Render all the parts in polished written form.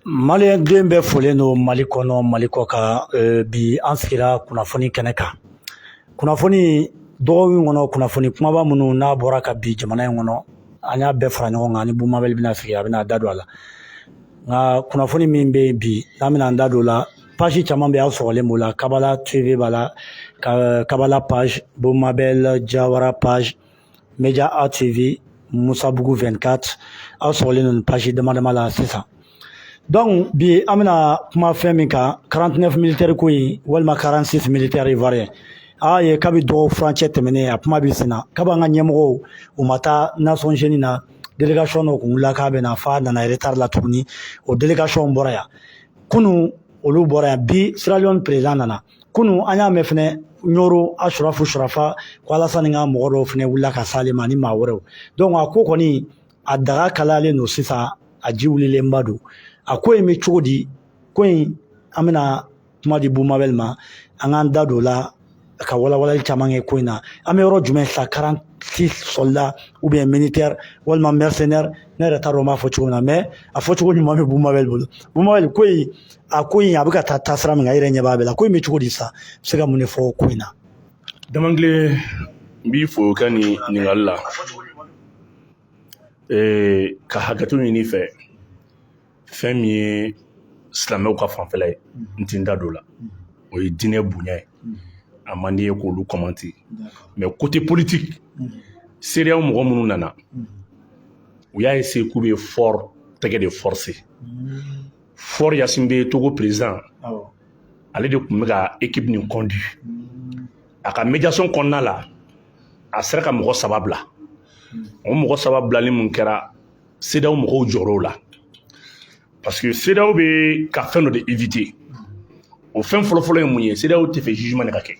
Maliyɛn den bɛɛ folen don Mali kɔnɔ, Mali kɔ kan. Bi an sigira kunnafoni kɛnɛ kan. Kunnafoni dɔgɔkun kɔnɔ, kunnafoni kumaba minnu n'a bɔra ka bi jamana in kɔnɔ, an y'a bɛɛ fara ɲɔgɔn kan. Ni Bumabel bɛna sigi, a bɛna da don a la. Nka kunnafoni min bɛ yen bi n'an bɛna an da don o la, page caman bɛ yen, aw sɔgɔlen b'o la. Kabala TV b'a la, Kabala page, Bumabel Jawara page, Media A TV, Musabugu 24, aw sɔgɔlen don page dama dama la sisan. Donc bi an bɛna kuma fɛn min kan, 49 militaire ko in walima 46 militaire ivoirien. A ye kabi dɔgɔ furancɛ tɛmɛnen, a kuma bɛ sen na kabi an ka ɲɛmɔgɔw u ma taa Nations Unies na. Délégation dɔ kun wulila k'a bɛ na, f'a nana retard la tuguni. O délégation bɔra yan kunun, olu bɔra yan bi. Sierra Leone président nana kunun. An y'a mɛn fɛnɛ Ɲoro Asurafu Surafa ko Alasani ka mɔgɔ dɔw fɛnɛ wulila ka s'ale ma ani maa wɛrɛw. Donc a ko kɔni, a daga kalayalen don sisan, a ji wulilenba don. A ko in bɛ cogo di? Ko in, an bɛna kuma di Bumabel ma, an k'an da don o la ka walawalali caman kɛ ko in na. An bɛ yɔrɔ jumɛn sisan? 46 soldats ou bien militaire walima mercenaire, ne yɛrɛ t'a dɔn n b'a fɔ cogo min na, mais a fɔcogo ɲuman bɛ Bumabel bolo. Bumabel, ko in, a ko in a bɛ ka taa taasira min kan, e yɛrɛ ɲɛ b'a bɛɛ la. Ko in bɛ cogo di sisan? I bɛ se ka mun de fɔ ko in na? Damangile, n b'i fo ka nin ɲininkali la, ka hakɛto ɲini i fɛ. Fɛn min ye silamɛw ka fanfɛla ye, n ti n da don o la, o ye diinɛ bonya ye, a man di ye k'olu commenter. Mais côté politique, CEDEAO mɔgɔ minnu nana, u y'a essayer k'u bɛ Faure tɛgɛ de forcer. Faure Gnassingbé, Togo président, ale de tun bɛ ka équipe nin conduit. A ka médiation kɔnɔna la, a sera ka mɔgɔ saba bila. O mɔgɔ saba bilali mun kɛra, CEDEAO mɔgɔw jɔr'o la, parce que CEDEAO bɛ ka fɛn dɔ de éviter. O fɛn fɔlɔfɔlɔ ye mun ye? CEDEAO tɛ fɛ jugement de ka kɛ.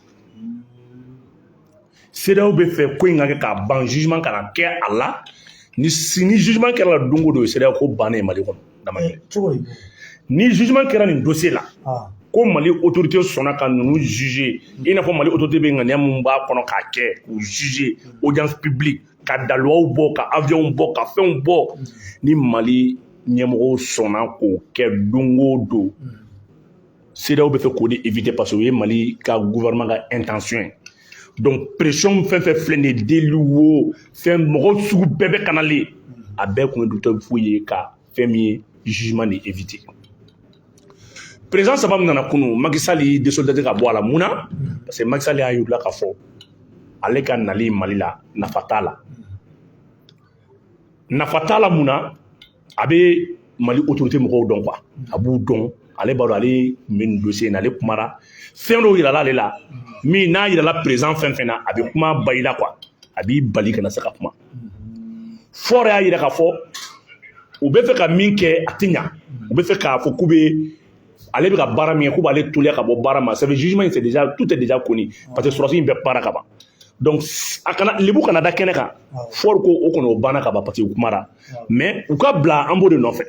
CEDEAO bɛ fɛ ko in ka kɛ k'a ban, jugement kana kɛ a la. Ni jugement kɛra la don o don, CEDEAO ko bannen Mali kɔnɔ. Cogo di? Ni jugement kɛra nin dossier la, ko Mali autorité sɔnna ka ninnu juger, i n'a fɔ Mali autorité bɛ ŋaniya mun b'a kɔnɔ k'a kɛ, k'u juger audience publique, ka daluwaw bɔ, ka avion bɔ, ka fɛnw bɔ, ni Mali ɲɛmɔgɔw sɔnna k'o kɛ don o don, CEDEAO bɛ fɛ k'o de éviter, parce que o ye Mali ka gouvernement ka intention ye. Donc pression fɛn fɛn filɛ nin ye, deli wo, fɛn mɔgɔ sugu bɛɛ bɛ kanalen, a bɛɛ kun ye docteur foyi ye ka fɛn min ye jugement de éviter. Président saba min nana kunun, Macky Sall y'i désolidarisé ka bɔ a la. Mun na? Parce que Macky Sall y'a yir'u la k'a fɔ ale ka nali Mali la, nafa t'a la. Nafa t'a la mun na? A bɛ Mali autorité mɔgɔw dɔn quoi, a b'u dɔn. Ale b'a dɔn ale tun bɛ nin dossier in na. Ale kumara, fɛn dɔw yirala ale la min n'a yirala président fɛn fɛn na, a bɛ kuma ba i la quoi, a b'i bali kana se ka kuma. Faure y'a yira k'a fɔ u bɛ fɛ ka min kɛ, a tɛ ɲa. U bɛ fɛ k'a fɔ k'u bɛ ale bɛ ka baara min kɛ, k'u b'ale toliya ka bɔ baara ma. Ça fait jugement in, c'est déjà, tout est déjà connu, parce que sɔrɔdasi in bɛɛ baara ka ban. Donc a kana lebu kana da kɛnɛ kan. Faure ko o kɔni, o banna ka ban, parce que u kumara. Mais u ka bila, an b'o de nɔfɛ.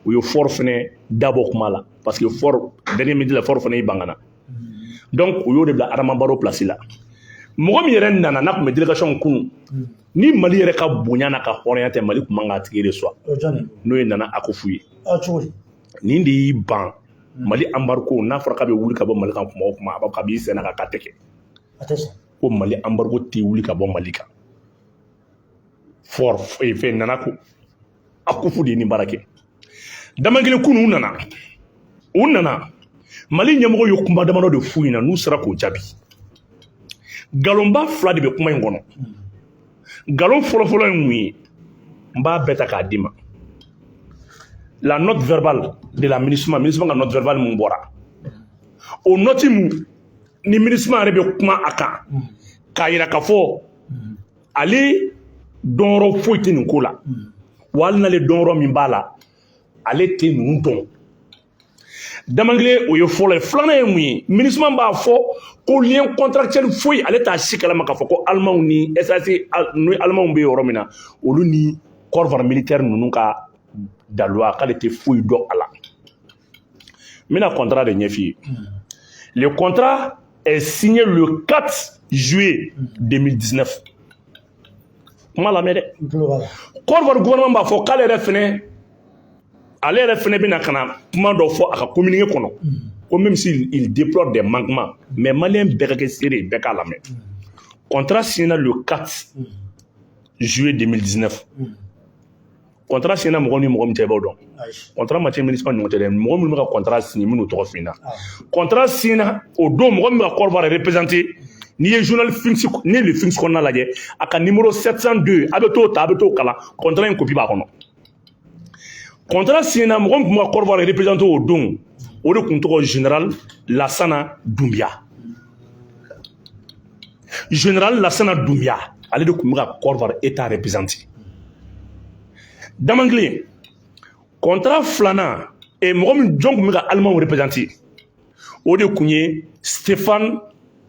U ye Faure fɛnɛ dabɔ kuma la, parce que Faure, dernier minute la, Faure fɛnɛ y'i ban ka na. Donc u y'o de bila Adama Barrow place la. Mɔgɔ min yɛrɛ nana n'a tun bɛ délégation kunun, ni Mali yɛrɛ ka bonya n'a ka hɔrɔnya tɛ, Mali tun man k'a tigi reçoit. N'o ye Nana Akufo ye. Nin de y'i ban Mali embargo. N'a fɔra k'a bɛ wuli ka bɔ Mali kan kuma o kuma, a b'a fɔ k'a b'i sen na k'a tɛ kɛ, ko Mali embargo tɛ wuli ka bɔ Mali kan. Faure fɛn Nana ko Akufo de ye nin baara kɛ. Dama kelen kunun, u nana, u nana, Mali ɲɛmɔgɔ ye kuma damadɔ de f'u ɲɛna, n'u sera k'o jaabi. Nkalonba fila de bɛ kuma in kɔnɔ. Nkalon fɔlɔfɔlɔ ye mun ye? N b'a bɛɛ ta k'a d'i ma. La note verbale de la MINUSMA, MINUSMA ka note verbale mun bɔra, o note mun ni MINUSMA yɛrɛ bɛ kuma a kan k'a yira k'a fɔ ale dɔnyɔrɔ foyi tɛ nin ko la, wa hali n'ale dɔnyɔrɔ min b'a la, ale tɛ ninnu dɔn. Damankelen, o ye fɔlɔ ye. Filanan ye mun ye? MINUSMA b'a fɔ ko lien contractuel foyi, ale t'a si kalama k'a fɔ ko Alimanw ni SAS ni Alimanw bɛ yɔrɔ min na, olu ni corps militaire ninnu ka daluwa, k'ale tɛ foyi dɔn a la. N bɛna contrat de ɲɛf'i ye. Le contrat est signé le 4 juillet 2019. Kuma lamɛn dɛ. Côte d'Ivoire gouvernement b'a fɔ k'ale yɛrɛ fɛnɛ Ale yɛrɛ fɛnɛ bɛna ka na kuma dɔ fɔ a ka communiqué kɔnɔ ko même s'il il déplore des manquements, mais Malien bɛɛ ka kɛ seere ye, bɛɛ k'a lamɛn. Contrat signé le 4 juillet 2019. Contrat signé mɔgɔ ni mɔgɔ min cɛ, i b'o dɔn. Contrat ma tiɲɛ MINUSMA ni ɲɔgɔn cɛ dɛ. Mɔgɔ minnu bɛ ka contrat signé, minnu tɔgɔ f'i ɲɛna, contrat signé o don, mɔgɔ min bɛ ka Côte d'Ivoire représenté, n'i ye journal Sphinx, n'i ye le Sphinx kɔnɔna lajɛ, a ka numéro 702, a bɛ t'o ta, a bɛ t'o kalan, contrat in copie b'a kɔnɔ. Contrat signé na, mɔgɔ min tun bɛ ka Côte d'Ivoire représenté o don, o de tun tɔgɔ général Lassana Doumbia. Général Lassana Doumbia, ale de tun bɛ ka Côte d'Ivoire État représenté. Damankelen, contrat filanan, mɔgɔ min jɔn tun bɛ ka Allemand représenté, o de tun ye Stéphane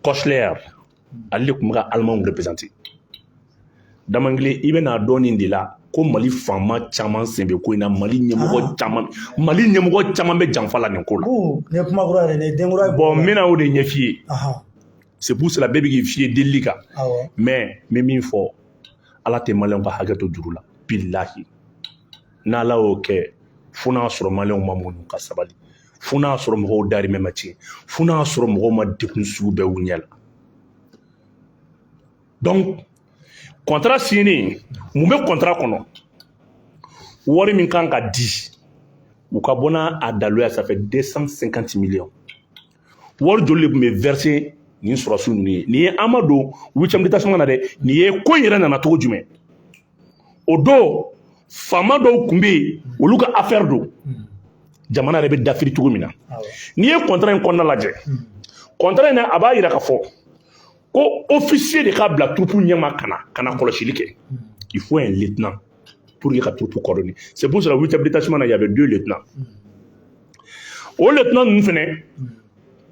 Kochler, ale de tun bɛ ka Allemand représenté. Damankelen, i bɛna dɔn nin de la ko Mali faama caman sen bɛ ko in na, Mali ɲɛmɔgɔ caman, Mali ɲɛmɔgɔ caman bɛ janfa la nin ko la. Nin ye kuma kura yɛrɛ, nin ye den kura ye. Bon, n bɛna o de ɲɛf'i ye. C'est pour cela bɛɛ bɛ k'i fiyɛ delili kan. Mais n bɛ min fɔ, Ala tɛ Maliyɛnw ka hakɛ to juru la, bilahi. N'Ala y'o kɛ, fo n'a sɔrɔ Maliyɛnw ma muɲu ka sabali, fo n'a sɔrɔ mɔgɔw dahirimɛ ma tiɲɛ, fo n'a sɔrɔ mɔgɔw ma degun sugu bɛɛ y'u ɲɛ la. Donc contrat signé, mun bɛ contrat kɔnɔ? Wari min kan ka di u ka bɔ n'a a daluya, ça fait 250 millions. Wari joli de tun bɛ verser nin sɔrɔsiw ninnu ye? Nin ye an ma don huitième détachement na dɛ, nin ye ko in yɛrɛ nana cogo jumɛn. O don, faama dɔw tun bɛ yen, olu ka affaire don, jamana yɛrɛ bɛ dafiri cogo min na. N'i ye contrat in kɔnɔna lajɛ, contrat in na, a b'a yira k'a fɔ ko officier de ka bila troupe ɲɛma ka na kɔlɔsili kɛ. Il faut un lieutenant pour que ka troupe coordonner. C'est pour cela, huitième détachement na, il y avait deux lieutenants. O lieutenant ninnu fɛnɛ,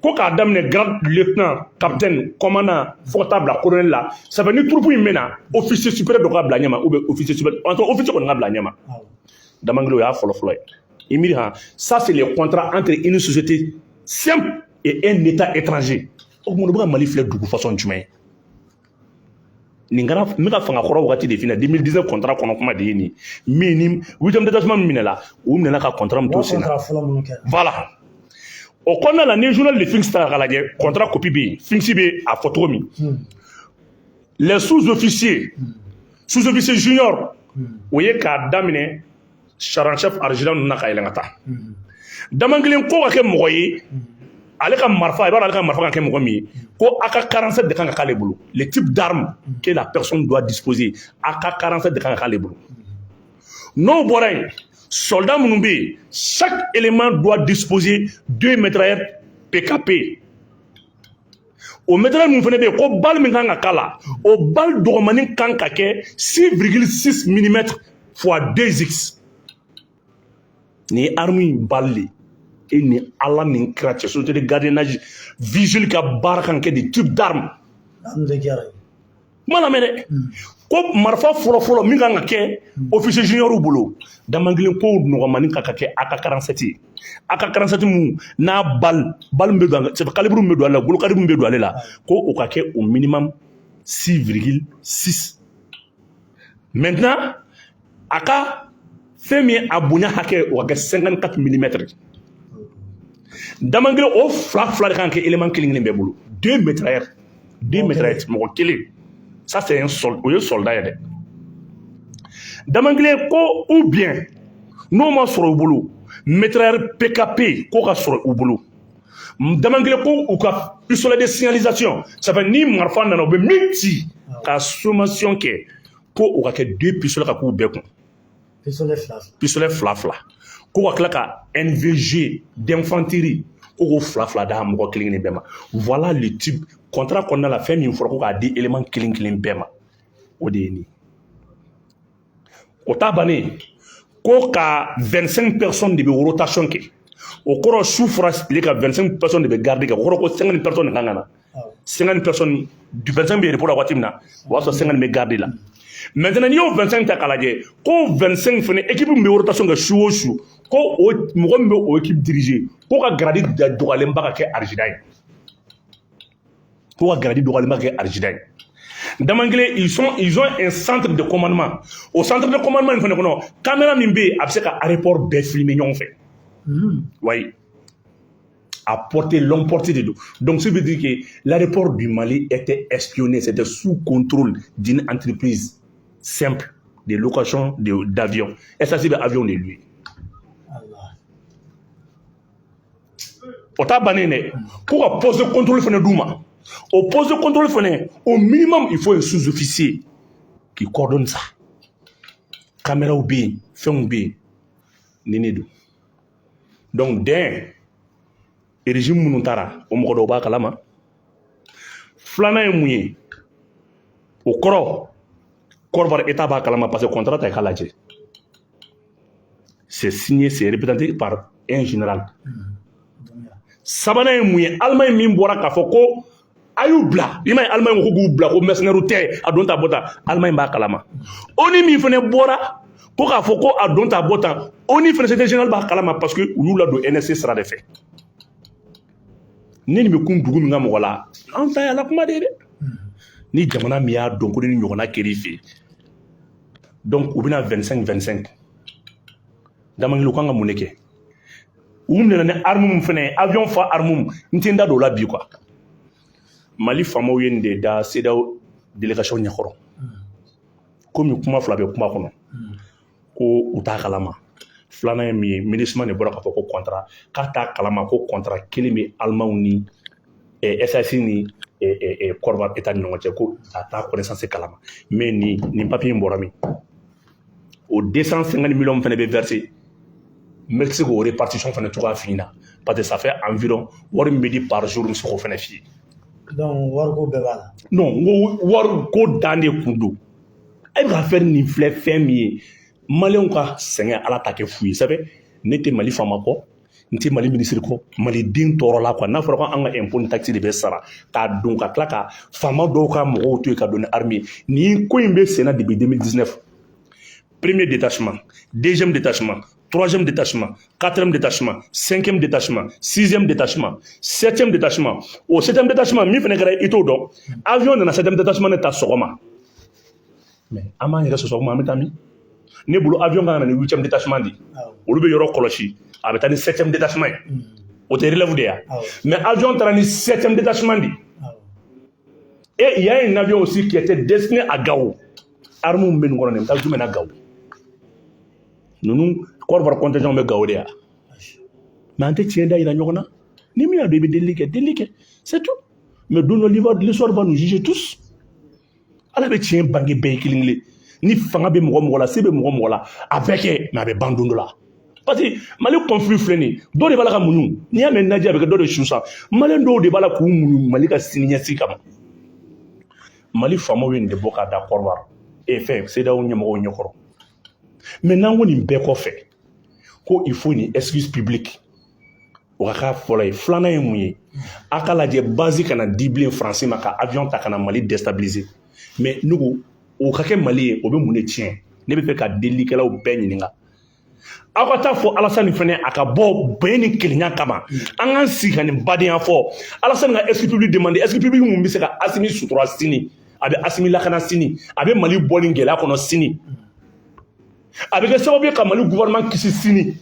ko k'a daminɛ grade lieutenant, capitaine, commandant, fo ka taa bila colonel la. Ça fait ni troupe in bɛ na, officier supérieur dɔ ka bila ɲɛma, ou bien officier supérieur, en tout cas officier kɔni ka bila ɲɛma. Damankelen, o y'a fɔlɔ fɔlɔ ye. I miiri han, ça c'est le contrat entre une société simple et un État étranger. O tuma, u bɛ ka Mali filɛ dugu façon jumɛn ye? Nin kɛra n bɛ ka fanga kɔrɔ wagati de f'i ɲɛna, 2019 contrat kɔnɔ kuma de ye nin min ni huitième détachement min minɛla, u minɛna ka contrat min to sen na. Voilà, o kɔnɔna la, ni journal de Sphinx ta k'a lajɛ, contrat copie bɛ yen, Sphinx bɛ a fɔ cogo min, les sous-officiers, sous-officier junior, o ye k'a daminɛ sergent-chef, adjudant ninnu na ka yɛlɛn ka taa. Damankelen, ko ka kɛ mɔgɔ ye, ale ka marifa, i b'a dɔn ale ka marifa kan kɛ mɔgɔ min ye, ko AK 47 de kan ka k'ale bolo. Le type d'arme que la personne doit disposer, AK 47 de kan ka k'ale bolo. N'o bɔra yen, soldat minnu bɛ yen, chaque élément doit disposer deux mitraillettes PKP. O mitraillette min fana bɛ yen, ko balle min kan ka k'a la, o balle dɔgɔmanin kan ka kɛ 6,6 mm fois 2x. Nin ye arme in balle de e ni Ala ni kira cɛ. Société de gardiennage visuel ka baara kan kɛ de type d'arme. Kuma lamɛn dɛ, ko marifa fɔlɔ-fɔlɔ min kan ka kɛ officier junior bolo, damankelen, ko nɔgɔmanin kan ka kɛ AK 47 ye. AK 47 mun n'a balle min bɛ don, c'est calibre min bɛ don ale la, bolo calibre min bɛ don ale la, ko o ka kɛ au minimum 6,6. Maintenant, a ka fɛn min ye a bonya hakɛ, o ka kɛ 54 millimètres. Damankelen, o fila fila de kan ka kɛ élément kelen kelen bɛɛ bolo, deux mitraillettes, deux mitraillettes mɔgɔ kelen. Ça c'est un sol, o ye soldat ye dɛ. Damankelen, ko ou bien n'o ma sɔrɔ u bolo, mitrailleur PKP k'o ka sɔrɔ u bolo. Damankelen, ko u ka pistolet de signalisation, ça fait ni marifa nana, u bɛ min ci ka sommation kɛ, ko o ka kɛ deux pistolets ka k'u bɛɛ kun. Pistolet fila fila. Pistolet fila fila. Ko ka tila ka NVG d'infanterie, ko k'o fila fila d'a mɔgɔ kelen kelen bɛɛ ma. Voilà le type contrat kɔnɔna la, fɛn min fɔra ko k'a di élément kelen kelen bɛɛ ma, o de ye nin. O ta bannen, ko ka 25 personnes de bɛ rotation kɛ. O kɔrɔ, su fara tile kan, 25 personnes de bɛ garde kɛ. O kɔrɔ ko 50 personnes de kan ka na. 50 personnes du 25 bɛ repos la waati min na, o b'a sɔrɔ 50 bɛ garde la. Maintenant, n'i y'o 25 ta k'a lajɛ, ko 25 fana, équipe min bɛ rotation kɛ su o su, ko o mɔgɔ min bɛ o équipe diriger, ko ka grade dɔgɔyalenba ka kɛ adjudant ye, ko ka grade dɔgɔyalenba ka kɛ adjudant ye. Damankele, ils ont un centre de commandement. O centre de commandement in fana kɔnɔ, caméra min bɛ yen, a bɛ se ka aéroport bɛɛ filmer ɲɔgɔn fɛ. Oui, à portée, longue portée de dos. Donc, ça veut dire que l'aéroport du Mali était espionné, c'était sous contrôle d'une entreprise simple de location d'avions. Et ça, c'est l'avion de lui. Allah. O t'a bannen dɛ. Ko ka poste de contrôle fana d'u ma. Au poste de contrôle fana, au minimum, il faut un sous-officier qui coordonne ça. Caméraw bɛ yen, fɛnw bɛ yen, ni ne don. Donc den régime minnu taara, o mɔgɔ dɔw b'a kalama. Filanan ye mun ye? O kɔrɔ, Côte d'Ivoire État b'a kalama, parce que contrat ta i k'a lajɛ, c'est signé, c'est représenté par un général. Sabanan ye mun ye? Allemagne min bɔra k'a fɔ ko a y'u bila, i m'a ye, Allemagne ko k'u bila, ko mercenaires tɛ, a don ta bɔ tan, Allemagne b'a kalama. ONU min fana bɔra ko k'a fɔ ko a don ta bɔ tan, ONU fana secrétaire général b'a kalama, parce que u y'u ladon NSC sira de fɛ. Ni nin bɛ kun dugu min ka mɔgɔ la, an ta ye ala kuma de ye dɛ. Ni jamana min y'a dɔn ko ni ɲɔgɔnna kɛr'i fɛ yen, donc u bɛna 25 25 Damankele, u kan ka mun de kɛ? U nana ni arme min fana ye, avion fa arme, n tɛ n da don o la bi quoi. Mali faamaw ye nin de da CEDEAO délégation ɲɛkɔrɔ, komi kuma fila bɛ kuma kɔnɔ, ko u t'a kalama. Filanan ye min ye, MINUSMA de bɔra k'a fɔ ko contrat, k'a t'a kalama ko contrat kelen bɛ Alimanw ni SAS ni Côte d'Ivoire État ni ɲɔgɔn cɛ, ko a t'a connaissance kalama. Mais nin papier in bɔra min? O 250 millions fana bɛ verser, n bɛ se k'o répartition fana cogoya f'i ɲɛna, parce que ça fait environ wari min bɛ di par jour, n bɛ se k'o fana f'i ye. Donc wariko bɛɛ b'a la. Non, n ko wariko dan de kun don. E bɛ ka fɛn nin filɛ, fɛn min ye, maliyɛnw ka sɛgɛn, ala ta kɛ fu ye. Sɛbɛ, ne tɛ Mali faama kɔ, n tɛ Mali minisiri kɔ, maliden tɔɔrɔ la quoi. N'a fɔra ko an ka impôt ni taxe de bɛ sara k'a don, ka tila ka faama dɔw ka mɔgɔw to yen ka don ni armée ye, nin ko in bɛ sen na depuis 2019. Premier détachement, deuxième détachement, troisième détachement, quatrième détachement, cinquième détachement, sixième détachement, septième détachement. O septième détachement min fana kɛra, i t'o dɔn. Avion nana septième détachement ne ta sɔgɔma, mais an b'an yɛrɛ sɔsɔ kuma, an bɛ taa min? Ne bolo, avion kan ka na ni huitième détachement de ye. Olu bɛ yɔrɔ kɔlɔsi, a bɛ taa ni septième détachement ye, o tɛ relève de ya? Mais avion taara ni septième détachement de ye. Et il y a un avion aussi qui était destiné à Gao. Arme bɛ nin kɔnɔ nin bɛ taa jumɛn na Gao? Ninnu Côte d'Ivoire contingent bɛ Gao de ya. Mais an tɛ tiɲɛ da yira ɲɔgɔn na. Ni min y'a dɔn i bɛ delili kɛ, delili kɛ, c'est tout. Mais don dɔ, l'histoire va nous juger tous. Ala bɛ tiɲɛ bange bɛɛ ye kelen kelen. Ni fanga bɛ mɔgɔ mɔgɔ la, se bɛ mɔgɔ mɔgɔ la, a bɛɛ kɛ, mais a bɛ ban don dɔ la, parce que Mali conflit filɛ nin ye, dɔw de b'a la ka muɲu. N'i y'a mɛn naji, a bɛ kɛ dɔ de su san. Maliyɛn dɔw de b'a la k'u muɲu Mali ka sini ɲɛsigi kama. Mali faamaw ye nin de bɔ k'a da Côte d'Ivoire e fɛn CEDEAO ɲɛmɔgɔw ɲɛkɔrɔ. Mais n'an ko nin bɛɛ kɔfɛ ko il faut une excuse publique, o ka k'a fɔlɔ ye. Filanan ye mun ye? A ka lajɛ, base kana di bilen Faransi ma ka avion ta ka na Mali déstabiliser. Mais ne ko o ka kɛ Mali ye, o bɛ mun de tiɲɛ? Ne bɛ fɛ ka delilikɛlaw bɛɛ ɲininka. Aw ka taa fɔ Alasani fɛnɛ, a ka bɔ bɛn ni kelenya kama. An k'an sigi ka nin badenya fɔ. Alasani ka excuse publique demande, excuse publique mun bɛ se ka Asimi sutura sini, a bɛ Asimi lakana sini, a bɛ Mali bɔ nin gɛlɛya kɔnɔ sini, a bɛ kɛ sababu ye ka Mali gouvernement kisi sini.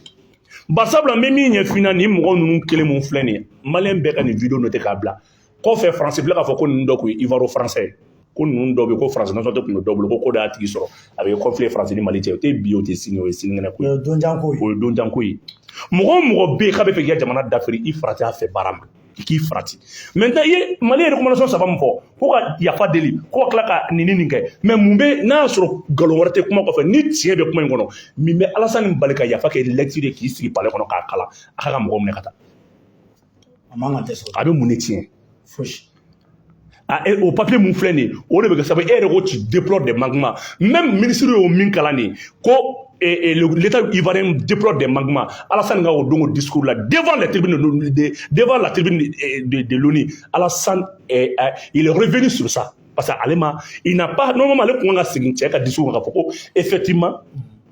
Barisabula n bɛ min ɲɛf'i ɲɛna, nin mɔgɔ ninnu kelen mun filɛ nin ye, maliyɛn bɛɛ ka nin vidéo noté k'a bila kɔfɛ. Faransi filɛ k'a fɔ ko ninnu dɔ kun ye ivoiro français ye, ko ninnu dɔw bɛ yen ko Faransi nationalité tun bɛ dɔw bolo, ko dɔ y'a tigi sɔrɔ, a bɛ kɛ conflit ye Faransi ni Mali cɛ. O tɛ bi, o tɛ sini, o ye sinikɛnɛ ko ye. O ye donjanko ye. O ye donjanko ye. Mɔgɔ o mɔgɔ bɛ yen k'a bɛ fɛ k'i ka jamana dafiri, i farati a fɛ baara ma, i k'i farati. Maintenant, i ye Mali ye recommandation saba min fɔ, ko ka yafa deli, ko ka tila ka nin ni nin kɛ, mais mun bɛ n'a y'a sɔrɔ nkalon wɛrɛ tɛ kuma kɔfɛ, ni tiɲɛ bɛ kuma in kɔnɔ, min bɛ Alasani bali ka yafa kɛ lecture ye, k'i sigi palais kɔnɔ k'a kalan, a ka mɔgɔw minɛ ka taa? A man kan tɛ sɔrɔ. A bɛ mun de tiɲɛ? Fosi. Ah, o papier mun filɛ nin ye, o de bɛ kɛ sababu e yɛrɛ ko tu déplores des manquements. Même ministre y'o min kalan nin ye, ko l'État ivoirien déplore des manquements. Alassane ka o don o discours là devant les tribunes devant la tribune de l'ONU, Alassane, il est revenu sur ça, parce que ale ma, il n'a pas, normalement ale kun kan ka segin cɛ ka discours kan k'a fɔ ko effectivement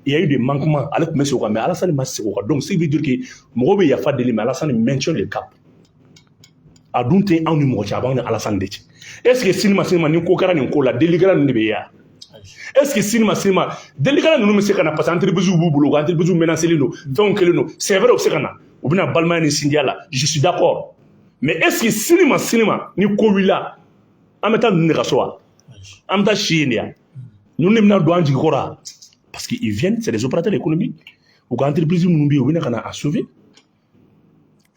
il y a eu des manquements. Ale tun bɛ segin o kan, mais Alassane ma segin o kan. Donc ce qui veut dire que mɔgɔw bɛ yafa deli, mais Alassane maintient le cap. A dun tɛ anw ni mɔgɔ cɛ, a b'anw ni Alassane de cɛ. Est ce que sini ma sini ma, ni ko kɛra nin ko la, delikɛla ninnu de bɛ ye wa? Est ce que sini ma sini ma, delikɛla ninnu bɛ se ka na? Parce que entreprise b'u bolo, u ka entreprise menacé don, fɛnw kɛlen don. C'est vrai, u bɛ se ka na, u bɛna balimaya ni sinjiya la, je suis d'accord. Mais est ce que sini ma sini ma, ni ko wulila, an bɛ taa ninnu de ka so wa? An bɛ taa si yen de ya? Ninnu de bɛna don an jigi kɔrɔ wa? Parce que ils viennent, c'est des opérateurs économiques. U ka entreprise minnu bɛ yen, u bɛna ka na a sauver.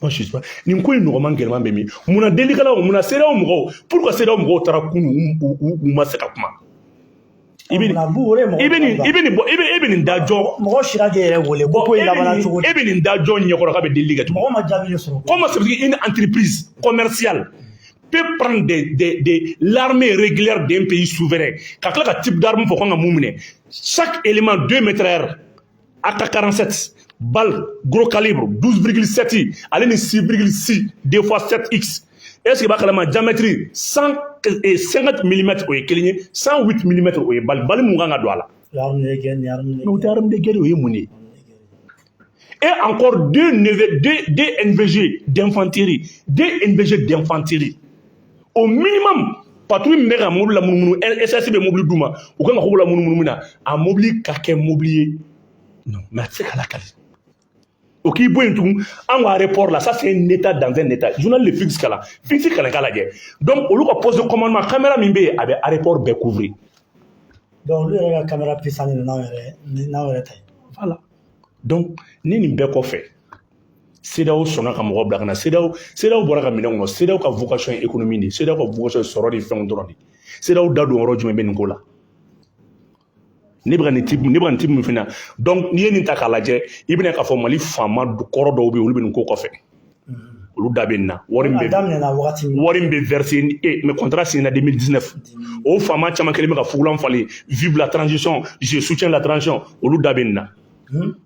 Moi, je sais pas. Nin ko in nɔgɔman gɛlɛman bɛ min? Munna delikɛlaw, munna CEDEAO mɔgɔw, pourquoi CEDEAO mɔgɔw taara kunun, u ma se ka kuma? I bɛ nin i bɛ nin bɔ, e bɛ nin da jɔn? Mɔgɔ sira k'e yɛrɛ wele ko in labanna cogo di? E bɛ nin da jɔn ɲɛkɔrɔ k'a bɛ delili kɛ tugun? Mɔgɔ ma jaabi de sɔrɔ. Comment ça veut dire, une entreprise commerciale peut prendre des l'armée régulière d'un pays souverain, ka tila ka type d'arme fɔ kan ka mun minɛ? Chaque élément, 2 mitrailleurs AK-47, balle gros calibre 12,7, ale ni 6,6 2 fois 7x. Est ce que b'a kalama, diamètre 150 mm, o ye kelen ye, 108 mm, o ye balle mun kan ka don a la. Arme de guerre ni arme de Mais o tɛ arme de guerre, o ye mun ye? Et encore deux NVG d'infanterie, deux NVG d'infanterie au minimum. Patrouille min bɛ ka mobili la munumunu, SAS bɛ mobili d'u ma, u kan ka ko la munumunu min na, a mobili ka kɛ mobili ye. Non, mais a tɛ se ka lakali. O k'i bɔ yen tugun, an ka aéroport la, ça, c'est un état dans un état. Journal Le Fixe kalan, Fixe kalan k'a lajɛ. Donc olu ka poste de commandement, caméra min bɛ yen, a bɛ aéroport bɛɛ couvrir. Donc olu yɛrɛ ka caméra puissant de n'anw yɛrɛ ta ye. Voilà. Donc ni nin bɛɛ kɔfɛ, CEDEAO sɔnna ka mɔgɔ bila ka na. CEDEAO bɔra ka minɛn kɔnɔ. CEDEAO ka vocation ye économie de ye. CEDEAO ka vocation ye sɔrɔ de, fɛnw dɔrɔn de. CEDEAO da don yɔrɔ jumɛn bɛ nin ko la? Ne bɛ ka nin type, ne bɛ ka nin type min f'i ɲɛna. Donc n'i ye nin ta k'a lajɛ, i bɛna k'a fɔ Mali faama kɔrɔ dɔw bɛ yen, olu bɛ nin ko kɔfɛ, olu da bɛ nin na. Wari min A bɛ daminɛna wagati min. Wari min bɛ versé, mais contrat signé na 2019, o faama caman kɛlen bɛ ka fugulan falen: "Vive la transition, je soutiens la transition." Olu da bɛ nin na.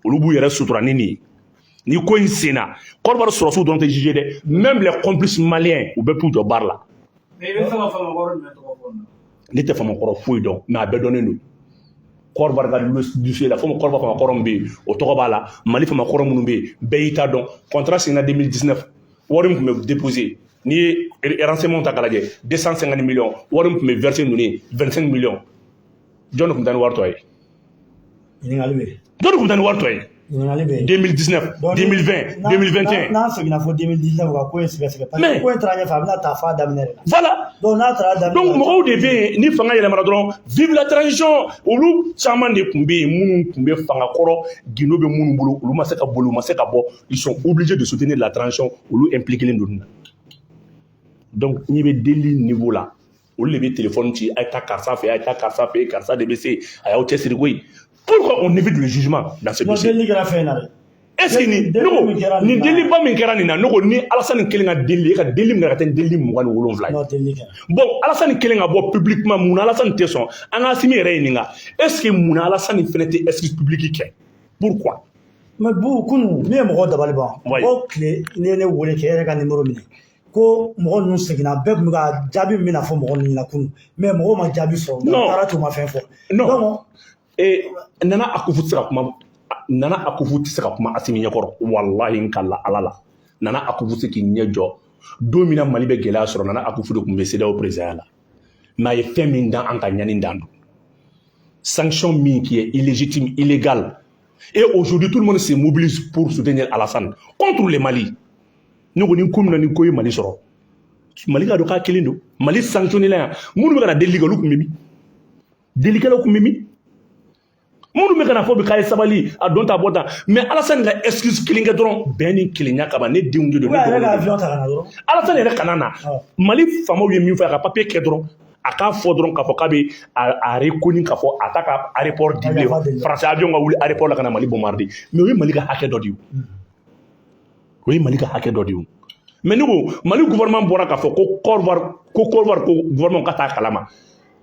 Olu b'u yɛrɛ sutura ni nin ye. Ni ko in senna, Côte d'Ivoire sɔrɔsiw dɔrɔn tɛ jugé dɛ, même les complices maliens, u bɛɛ t'u jɔ baara la. Mais i bɛ fɛ ka faama kɔrɔ jumɛn tɔgɔ fɔ nin na? Ne tɛ famakɔrɔ foyi dɔn, mais a bɛɛ dɔnnen don. Côte d'Ivoire ka dossier la, fo Côte d'Ivoire famakɔrɔ min bɛ yen, o tɔgɔ b'a la. Mali famakɔrɔ minnu bɛ yen, bɛɛ y'i ta dɔn. Contrat signé 2019, wari min tun bɛ déposé, n'i ye renseignement ta k'a lajɛ, 250 millions, wari min tun bɛ versé ninnu ye, 25 millions. Jɔn de tun bɛ taa ni wari tɔ ye? Ɲininkali bɛ yen. Jɔn de tun bɛ taa ni wari tɔ ye? Ɲininkali bɛ yen. 2019, Donc, 2020, 2021. N'an seginna fo 2019, ka ko in sɛgɛsɛgɛ, parce que ko in taara ɲɛfɛ, a bɛna taa f'a daminɛ de la. Voilà. Donc n'a taara daminɛ Donc la. Mɔgɔw de bɛ yen, ni fanga yɛlɛmana dɔrɔn, "Vive la transition." Olu caman de tun bɛ yen, minnu tun bɛ fanga kɔrɔ, gindo bɛ minnu bolo, olu ma se ka boli, u ma se ka bɔ, ils sont obligés de soutenir la transition. Olu impliqué don nin na. Donc n'i bɛ deli niveau la, olu de bɛ téléphone ci: "A ye taa karisa fɛ, a ye taa karisa fɛ, karisa de bɛ se, a y'aw cɛsiri koyi." Pourquoi on évite le jugement dans ce Non, dossier? Delili kɛra fɛn in na dɛ. Est ce que nin Delili ne ko min kɛra nin nin na. Deliba min kɛra nin na, ne ko ni Alassane kelen ka deli, e ka deli min kɛra ka taa ni deli 27 ye. Non, delili kɛra. Bon, Alassane kelen ka bɔ publiquement, mun na Alassane tɛ sɔn? An ka Assimi yɛrɛ ɲininka, est ce que mun na Alassane fɛnɛ tɛ excuse publique kɛ? Pourquoi? Mais bu kunun min ye mɔgɔw dabali ban. Mɔgɔw tile ne ye ne wele k'e yɛrɛ ka numéro minɛ ko mɔgɔ ninnu seginna, bɛɛ tun bɛ ka jaabi min bɛna fɔ mɔgɔ ninnu ɲɛna kunun, mais mɔgɔw ma jaabi sɔrɔ. Non. U taara ten, u ma fɛn fɔ. Non. Donc Nana Akufu tɛ se ka kuma, Nana Akufu tɛ se ka kuma Assimi ɲɛkɔrɔ. Walahi, n kala Ala la, Nana Akufu tɛ se k'i ɲɛ jɔ. Don min na Mali bɛ gɛlɛya sɔrɔ, Nana Akufu de tun bɛ CEDEAO président la. Mais a ye fɛn min dan an ka ɲani dan don, sanction min qui est illégitime, illégale, et aujourd'hui tout le monde se mobilise pour soutenir Alassane contre le Mali. Ne ko ni ko min na, ni ko ye Mali sɔrɔ, Mali ka dɔn k'a kelen don. Mali sanctionné la yan, minnu bɛ ka na delili kɛ, olu tun bɛ min? Delikɛlaw tun bɛ min? Minnu bɛ ka na fɔ bi k'a ye sabali, a don ta bɔ tan, mais Alassane ka excuse kelen kɛ dɔrɔn, bɛn ni kelenya kama, ne denw de don, ou ne a yɛrɛ ka dɔgɔninw de don. Avion ta ka na dɔrɔn. Alassane yɛrɛ kana na. Mali faamaw ye min fɔ, a ka papier kɛ dɔrɔn, a k'a fɔ dɔrɔn k'a fɔ k'a bɛ a reconnu, k'a fɔ a t'a ka aéroport di A bilen. yafa deli. Français avion ka wuli aéroport la ka na Mali bombarder, mais o ye Mali ka hakɛ dɔ de ye, o ye Mali ka hakɛ dɔ de ye. Mais ne ko Mali gouvernement bɔra k'a fɔ ko Côte d'Ivoire, ko Côte d'Ivoire, ko gouvernement ka t'a kalama.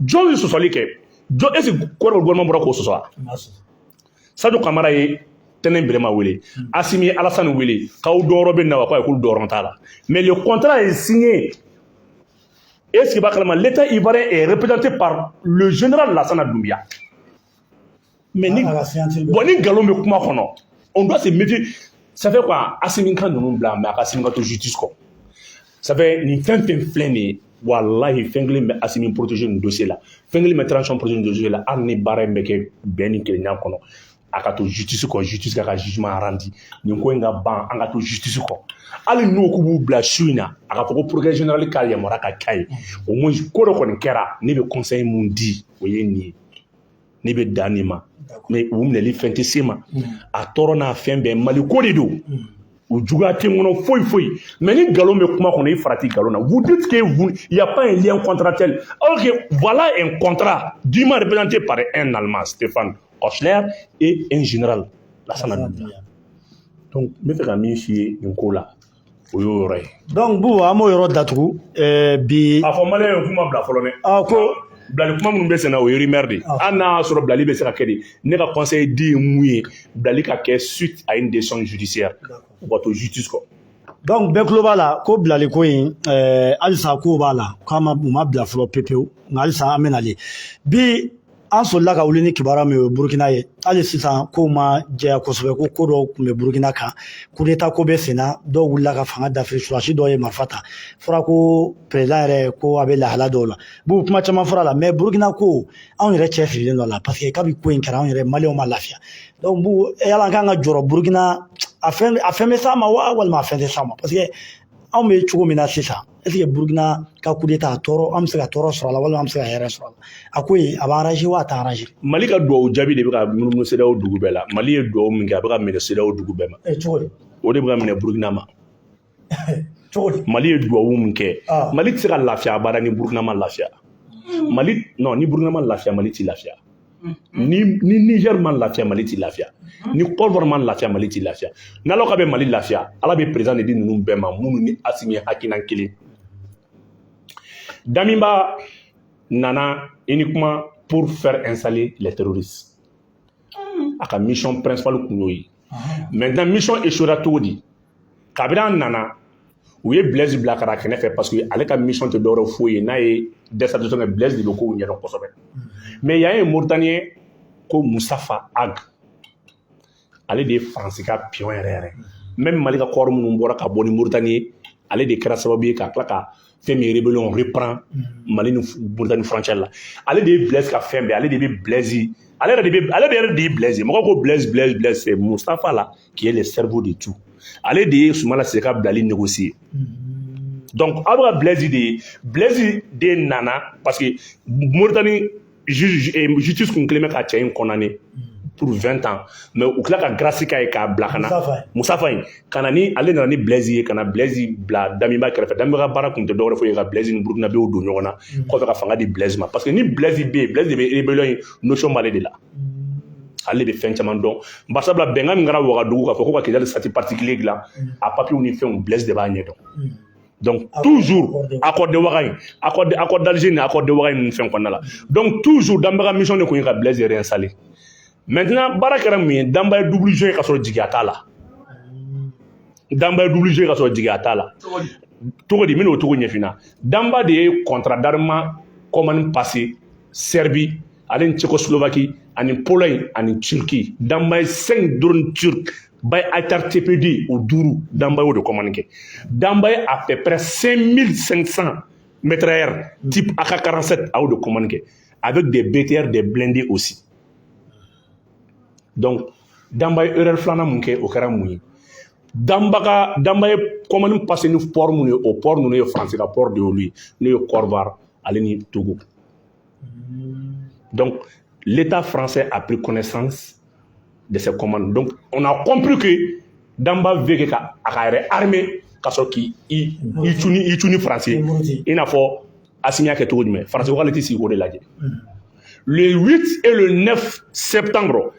Jɔn ye sɔsɔli kɛ? Jɔn? Est ce que Côte d'Ivoire gouvernement bɔra k'o sɔsɔ wa? Ma sɔsɔ. Sadio Kamara ye Tɛnɛ Birema wele, Assimi ye Alassane wele k'aw dɔyɔrɔ bɛ na wa? Ko ayi, k'olu dɔyɔrɔ t'a la, mais le contrat est signé. Est ce que b'a kalama, l'État ivoirien est représenté par le général Lassana Doumbia. Mais ni A ka signature bɛ. Bon, ni nkalon bɛ kuma kɔnɔ, on doit se méfier. Ça fait quoi? Assimi ka ninnu bila, mais a ka Assimi ka to justice kɔ. Ça fait nin fɛn fɛn filɛ nin ye. Walahi, fɛn kelen bɛ Assimi protéger nin dossier la, fɛn kelen bɛ transition protéger nin dossier la. Hali ni baara in bɛ kɛ bɛn ni kelenya kɔnɔ, a ka to justice kɔ, justice ka jugement rendu, nin ko in ka ban, an ka to justice kɔ. Hali n'u k'u b'u bila su in na, a ka fɔ ko procureur général ka yamaruya ka k'a ye, au moins ko dɔ kɔni kɛra. Ne bɛ conseil mun di, o ye nin ye. Ne bɛ dan nin ma, mais u minɛli fɛn tɛ se ma. A tɔɔrɔ n'a fɛn bɛɛ, Mali ko de don. U juguya tɛ n kɔnɔ foyi foyi, mais ni nkalon bɛ kuma kɔnɔ, i farati nkalon na. Vous dites que vous, il y a pas un lien contractuel, alors que voilà un contrat dûment représenté par un Allemand, Stéphane Kochler, et un général, Lassana Doumbia. Donc n bɛ fɛ ka min f'i ye nin ko la, o y'o yɔrɔ ye. Donc Bubu, an b'o yɔrɔ datugu bi. A fɔ maliyɛn ye, k'u ma bila fɔlɔ dɛ. Ah, ko bilali kuma minnu bɛ sen na, o ye rumeur de ye. Hali n'a y'a sɔrɔ bilali bɛ se ka kɛ de, ne ka conseil di ye mun ye? Bilali ka kɛ suite à une décision judiciaire, u ka to justice kɔ. Donc bɛɛ tulo b'a la ko bilali ko in halisa kow b'a la, k'a ma, u ma bila fɔlɔ pepewu, nka halisa an bɛ nalen. Bi an solila ka wuli ni kibaruya min ye, o ye Burukina ye. Hali sisan kow ma jɛya kosɛbɛ, ko ko dɔw tun bɛ Burukina kan, coup d'état ko bɛ sen na, dɔw wulila ka fanga dafiri, surasi dɔw ye marifa ta. Fɔra ko président yɛrɛ ko a bɛ lahala dɔw la. Bu kuma caman fɔra la, mais Burukina ko, anw yɛrɛ cɛ sirilen dɔ la, parce que kabi ko in kɛra, anw yɛrɛ maliyɛnw ma lafiya. Donc Bu, yala an kan ka jɔrɔ Burukina a fɛn bɛ s'a ma wa, walima a fɛn tɛ s'a ma? Parce que anw bɛ cogo min na sisan, est ce que Burukina ka coup d'état a tɔɔrɔ, an bɛ se ka tɔɔrɔ sɔrɔ a la, walima an bɛ se ka hɛrɛ sɔrɔ a la? A ko in, a b'an arranger wa, a t'an arranger? Mali ka duwawu jaabi de bɛ ka munumunu CEDEAO dugu bɛɛ la. Mali ye duwawu min kɛ, a bɛ ka minɛ CEDEAO dugu bɛɛ ma. Cogo di? O de bɛ ka minɛ Burukina ma. Cogo di? Mali ye duwawu min kɛ, Mali tɛ se ka lafiya abada ni Burukina ma lafiya. Mali non, ni Burukina ma lafiya, Mali ti lafiya. Ni Niger ma lafiya, Mali ti lafiya. Ni Côte d'Ivoire ma lafiya, Mali ti lafiya. N'Ala ka bɛ Mali lafiya, Ala bɛ président de di ninnu bɛɛ ma minnu ni Assimi ye hakilina kelen. Damiba nana uniquement pour faire installer les terroristes. A ka mission principale kun y'o ye. Maintenant, mission échouera cogo di? Kabini an nana, u ye Blaise bila ka na kɛnɛ fɛ, parce que ale ka mission tɛ dɔwɛrɛ foyi ye n'a ye déstabilisation kɛ. Blaise de bɛ kow ɲɛdɔn kosɛbɛ. Mais y a un Mauritanien ko Moustapha Ag, ale de ye Faransi ka pion yɛrɛ yɛrɛ. Même Mali ka kɔɔri minnu bɔra ka bɔ ni Mauritanie ye, ale de kɛra sababu ye ka tila ka fɛn min rébellion reprend Mali ni Mauritanie frontière la. Ale de ye Blaise ka fɛn bɛɛ, ale de bɛ Blaise, ale yɛrɛ de bɛ, ale de yɛrɛ de ye Blaise ye. Mɔgɔw ko Blaise, Blaise, Blaise, c'est Moustapha là qui est le cerveau de tout. Ale de ye Soumaïla Cissé ka bilali négocier. Donc aw bɛ ka Blaise de ye, Blaise de nana parce que Mauritanie justice kun kelen bɛ ka cɛ in condamné pour 20 ans, mais u tila ka grâce k'a ye k'a bila ka na. Moustapha. Moustapha in ka na ni ale nana ni Blaise ye, ka na Blaise bila Damiba kɛrɛfɛ. Damiba ka baara kun tɛ dɔwɛrɛ foyi ye ka Blaise ni Burkinabéw don ɲɔgɔn na kɔfɛ, ka fanga di Blaise ma, parce que ni Blaise bɛ yen, Blaise de bɛ rébellion in notion b'ale de la, ale de bɛ fɛn caman dɔn. Barisabula bɛnkan min kɛra Wagadugu k'a fɔ ko ka Kidali statut particulier dilan, a papiers ni fɛnw, Blaise de b'a ɲɛdɔn. Donc toujours accord de Ouaga in, accord d'Alger ni accord de Ouaga in ninnu fɛn kɔnɔna la. Donc toujours Danba ka mission de kun ye ka Blaise réinstaller. Maintenant, baara kɛra mun ye? Danba ye double jeu ye ka sɔrɔ jigiya t'a la. Danba ye double jeu ye ka sɔrɔ jigiya t'a la. Cogo di? N bɛn'o cogo ɲɛf'i ɲɛna. Danba de ye contrat d'armement commande passé Serbie ale ni Tchécoslovaquie ani Pologne ani Turquie. Danba ye 5 drones turcs Bayraktar TB2, o duuru, Danba y'o de commande kɛ. Danba ye à peu près 5500 mitrailleurs type AK-47, a y'o de commande kɛ, avec des BTR, des blindés aussi. Donc Danba ye erreur filanan mun kɛ, o kɛra mun ye? Danba ka, Danba ye commande passé ni port mun ye, o port ninnu ye Faransi ka port de y'olu ye, n'o ye Côte d'Ivoire ale ni Togo. Donc l'État français a pris connaissance de ces commandes. Donc on a compris que Danba veut que ka a ka yɛrɛ armée ka sɔrɔ k'i i cuni, i cuni Faransi, i n'a fɔ Assimi y'a kɛ cogo jumɛn. Faransi ko k'ale tɛ sigi k'o de lajɛ. Le 8 et le 9 septembre,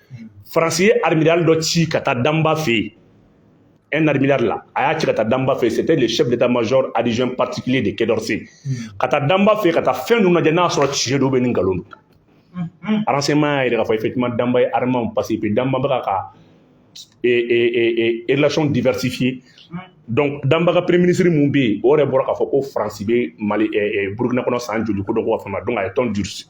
Faransi ye amiral dɔ ci ka taa Danba fɛ yen. Un amiral là, a y'a ci ka taa Danba fɛ yen, c'était le chef d'état-major adjoint particulier de Quai d'Orsay, ka taa Danba fɛ yen ka taa fɛn ninnu lajɛ n'a sɔrɔ tiɲɛ don ou bien ni nkalon don. Renseignement y'a yira k'a fɔ effectivement Danba ye armement passé, puis Danba bɛ ka relation diversifiée. Donc Danba ka premier ministre mun bɛ yen, o yɛrɛ bɔra k'a fɔ ko Faransi bɛ Mali, Burukina kɔnɔ san joli ko dɔ ko ka fama. Donc a ye tɔn durci.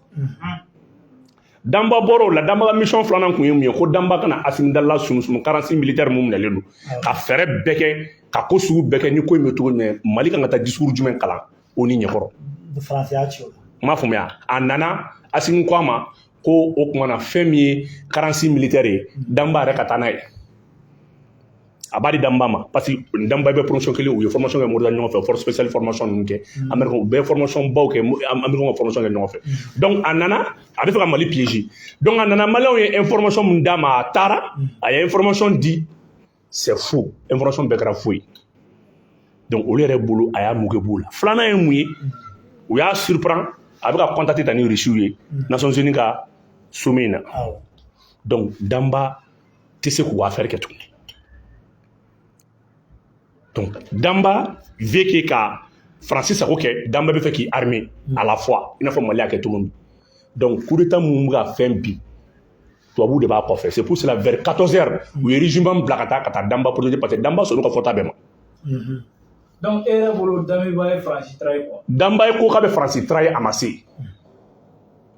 Danba bɔra o la. Danba ka mission filanan kun ye mun ye? Ko Danba kana Assimi Dala sunusunu 46 militaire mun minɛlen don, ka fɛɛrɛ bɛɛ kɛ, ka ko sugu bɛɛ kɛ. Ni ko in bɛ cogo jumɛn, Mali kan ka taa discours jumɛn kalan o ni ɲɛkɔrɔ? Faransi y'a ci o la. N m'a faamuya. A nana, Asimi ko a ma ko o tuma na, fɛn min ye 46 militaire ye, Danba yɛrɛ ka taa n'a ye, a b'a di Danba ma, parce que Danba bɛ promotion kelen, u ye formation kɛ Mauritanie ɲɔgɔn fɛ, force spéciale formation ninnu kɛ Amérique, u bɛɛ ye formation baw kɛ, Amérique ka formation kɛ ɲɔgɔn fɛ. Donc a nana, a bɛ fɛ ka Mali piéger. Donc a nana, Maliyɛnw ye information mun d'a ma, a taara, a ye information di, c'est faux, information bɛɛ kɛra faux ye. Donc olu yɛrɛ bolo, a y'a mugu b'u la. Filanan ye mun ye? U y'a surprend, a bɛ ka contact ta ni Russiw ye Nations Unies ka sommet in na. Donc Danba tɛ se k'u affaire kɛ tuguni. Donc Danba veut que ka Faransi sago kɛ, Danba bɛ fɛ k'i armer à la fois, i n'a fɔ Mali y'a kɛ cogo min. Donc coup d'état mun bɛ ka fɛn bi, tubabuw de b'a kɔfɛ. C'est pour cela, vers 14 heures, u ye régiment bila ka taa Danba protéger, parce que Danba sɔnn'u ka fɔta bɛɛ ma. Donc e yɛrɛ bolo, Damiba ye Faransi trahi quoi. Danba ye ko k'a bɛ Faransi trahi, a ma se.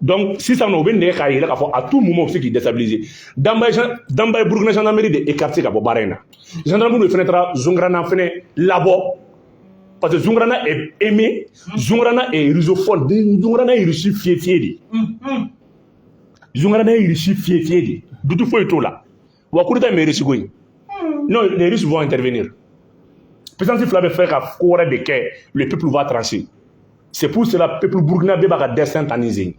Donc sisan nɔ, u bɛ nɛgɛ k'a yɛlɛ k'a fɔ à tout moment u bɛ se k'i déstabiliser. Danba ye Burukina gendarmerie de écarté ka bɔ baara in na. Gendarmerie de fɛnɛ taara Zungrana fɛnɛ labɔ, parce que Zungrana est aimé, Zungrana est russophone, Zungrana ye Russie fiyɛ fiyɛ de, Zungrana ye Russie fiyɛ fiyɛ de, doute foyi t'o la. Wa coup d'état in bɛ Russie ko in, non, les Russes vont intervenir. Puissance fila bɛ fɛ ka ko wɛrɛ de kɛ, le peuple va trancher. C'est pour cela, peuple burkinabé b'a ka destin ta ni sen.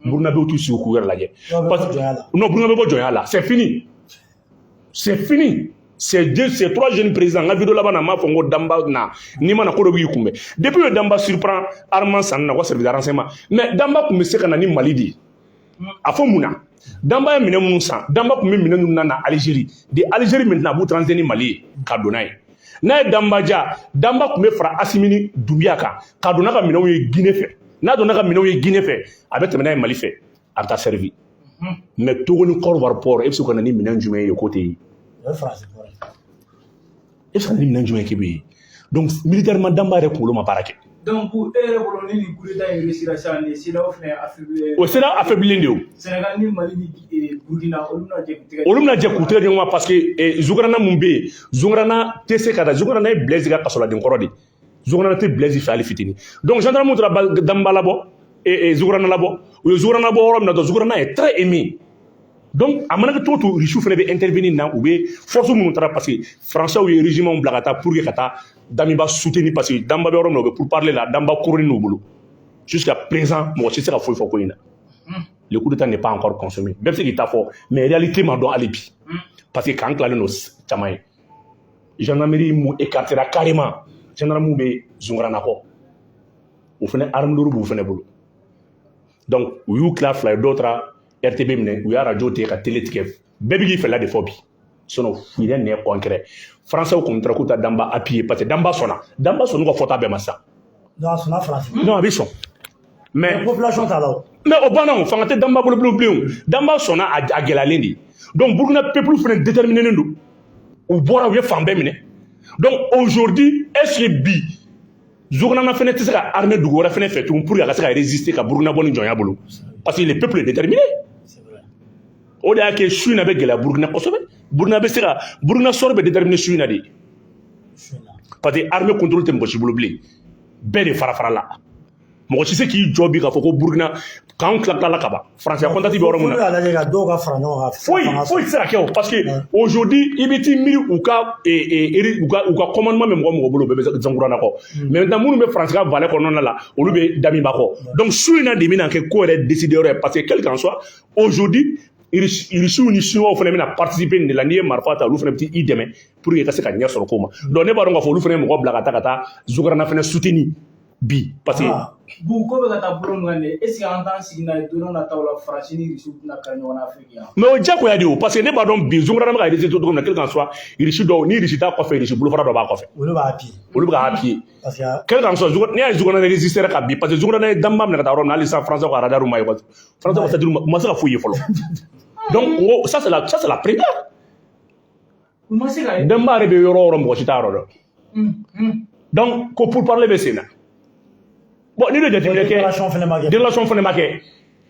Burkinabé t'u sigi k'u yɛrɛ lajɛ. Parce que non, Burkina bɛ bɔ jɔnya la, c'est fini, c'est fini. Ces deux, ces trois jeunes présidents, n ka vidéo laban na, n m'a fɔ n ko Danba na n'i ma na, ko dɔ b'i kunbɛn. Depuis que Danba surprend armement sanni na, ko service de renseignement, mais Danba tun bɛ se ka na ni Mali de ye. A fɔ mun na Danba ye minɛn minnu san? Danba tun bɛ minɛn ninnu na Algérie de. Algérie maintenant, a b'u transiter ni Mali ye ka don n'a ye. N'a ye Danba ja, Danba tun bɛ fara Asimi ni Dunbiya kan ka don n'a ka minɛnw ye Guinée fɛ. N'a donna ka minɛnw ye Guinée fɛ, a bɛ tɛmɛ n'a ye Mali fɛ, a bɛ taa servi. Mais Togo ni Côte d'Ivoire port, e bɛ se ka na ni minɛn jumɛn ye k'o tɛ ye? E bɛ se ka na ni minɛn jumɛn ye k'e bɛ ye? Donc militairement, Danba yɛrɛ kunkolo ma baara kɛ. Donc e yɛrɛ bolo, ni nin coup d'état in réussira sisan, nin CEDEAO fɛnɛ affaibli. O CEDEAO affaiblilen de ye o. Sénégal ni Mali ni Burkina, olu bɛna jɛ k'u tɛgɛ. Olu bɛna jɛ k'u tɛgɛ di ɲɔgɔn ma, parce que Zungrana mun bɛ yen, Zungrana tɛ se ka da. Zungrana ye Blaise ka kasoladen kɔrɔ de. Zungrana tɛ Blaise fɛ hali fitinin. Donc gendarme taara Danba labɔ, Zungrana labɔ. U ye Zungrana bɔ yɔrɔ min na, donc Zungrana est très aimé. Donc a mana kɛ cogo o cogo, Russiw fana bɛ intervenir na. U bɛ force minnu taara, parce que Français ye régiment bila ka taa pour que ka taa Damiba soutenir, parce que Danba bɛ yɔrɔ min na, u bɛ pourparler la, Danba couronné n'u bolo. Jusqu'à présent, mɔgɔ si tɛ se ka foyi fɔ ko in na. Le coup d'état n'est pas encore consommé. Bɛɛ bɛ se k'i ta fɔ, mais réalité ma dɔn hali bi, parce que k'an tilalen don caman ye. Gendarmerie mun écartera carrément, gendarme bɛ Zungrana kɔ, o fana arme lourde b'u fana bolo. Donc u y'u tila fila ye, dɔw taara RTB minɛ, u y'a radio tigɛ ka télé tigɛ, bɛɛ bɛ k'i fɛla de fɔ bi. Sinon rien n'est concret. Français kun taara k'u ta Danba appuyer, parce que Danba sɔnna, Danba sɔnn'u ka fɔta bɛɛ ma sisan. Non, a sɔnna Faransi. Non, a bɛ sɔn, mais population t'a la o. Mais o banna, o fanga tɛ Danba bolo bilen o. Danba sɔnna, a gɛlɛyalen de. Donc Burkina peuple fana déterminé don, u bɔra, u ye fan bɛɛ minɛ. Donc aujourd'hui, est ce que bi Zogonana fana tɛ se ka armée dugu wɛrɛ fana fɛ tugun pour que a ka se ka résister ka Burkina bɔ ni jɔnya bolo? Parce que le peuple est déterminé. O de y'a kɛ su in na bɛ gɛlɛya Burkina kosɛbɛ. Burkina bɛ se ka, Burkina sɔrɔ bɛ déterminer su in na de, parce que armée contrôle tɛ mɔgɔ si bolo bilen, bɛɛ de fara fara la. Mɔgɔ si se k'i jɔ bi k'a fɔ ko Burkina k'anw tila tilala ka ban. Faransiya contact bɛ yɔrɔ min na. Lajɛ ka dɔw ka fara ɲɔgɔn kan. Foyi foyi tɛ se ka kɛ o, parce que aujourd'hui, i bɛ t'i miiri u ka commandement bɛ mɔgɔ mɔgɔ bolo, u bɛɛ bɛ Zankurana kɔ. Mais maintenant, minnu bɛ Faransi ka valet kɔnɔna la, olu bɛ Damiba kɔ. Donc su in na de bɛna kɛ ko yɛrɛ décider yɔrɔ ye, parce que quel qu'en soit, aujourd'hui, Irisiw ni Chinois fana bɛna participer nin de la. N'i ye marifa ta, olu fana bɛ t'i dɛmɛ pour que i ka se ka ɲɛ sɔrɔ ko ma. Donc ne b'a dɔn k'a fɔ olu fana ye mɔgɔ bila ka taa Zogarana fana soutenir bi, parce que Bu ko bɛ ka taa bolo min kan de, est ce que an t'an sigi n'a ye don dɔ nataw la, Faransi ni Irisiw tɛna kari ɲɔgɔn na Afiriki yan? Mais o diyagoya de o, parce que ne b'a dɔn bi Zogarana bɛ ka résister cogo min na, quel qu'en soit, Irisi dɔw ni Irisi t'a kɔfɛ, Irisi bolofara dɔ b'a kɔfɛ. Olu b'a appuyer. Olu bɛ k'a appuyer. Parce que quel qu'en soit, n'i y'a ye Zogarana résister ka bi, parce que Zogarana ye Danba minɛ ka taa yɔrɔ min na, hali sisan Français ka radar ma ye, Français ka satellite u ma se ka foyi ye fɔlɔ. Donc n ko ça c'est la première. U ma se ka ye. Danba yɛrɛ bɛ yɔrɔ o yɔrɔ, mɔgɔ si t'a yɔrɔ dɔn. Donc ko pourparler bɛ sen na. Bon, n'i bɛ jateminɛ kɛ, déclaration fana ma kɛ. Déclaration fana ma kɛ.